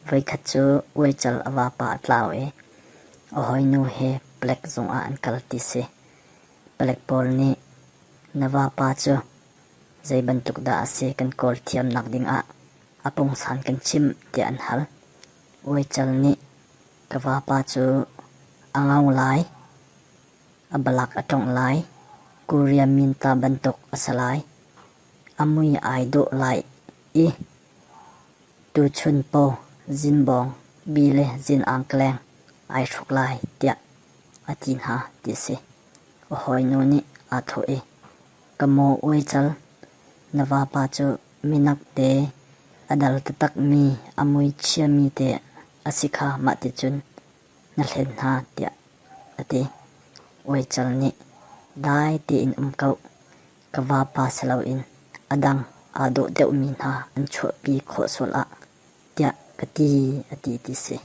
Voikhat cu uical a vapa a tlau i a hawinu he palek zung ah an kal ti si. Palek pawl nih na vapa cu zei bantuk dah a si kan kawl thiamnak dingah a pungsan kan chimh tiah an hal. Uical nih ka vapa cu a ngau lai, a balak a tongh lai, Korea minta bantuk a si lai, a mui ai dawh lai i tuchun paw zinbawng bi le zin-angkleng ai hruk lai tiah a ti hna ti a si. A hawinu nih aa thawh i, Ka maw uical, na vapa cu minak te a dal taktakmi a mui chiami te a si kha mahticun na hlen hna tiah a ti. Uical nih, Dai tein um ko, ka vapa si loin a dang aa dawh deuhmi hna an chuahpi khawh sual ah tiah ka ti a ti ti si.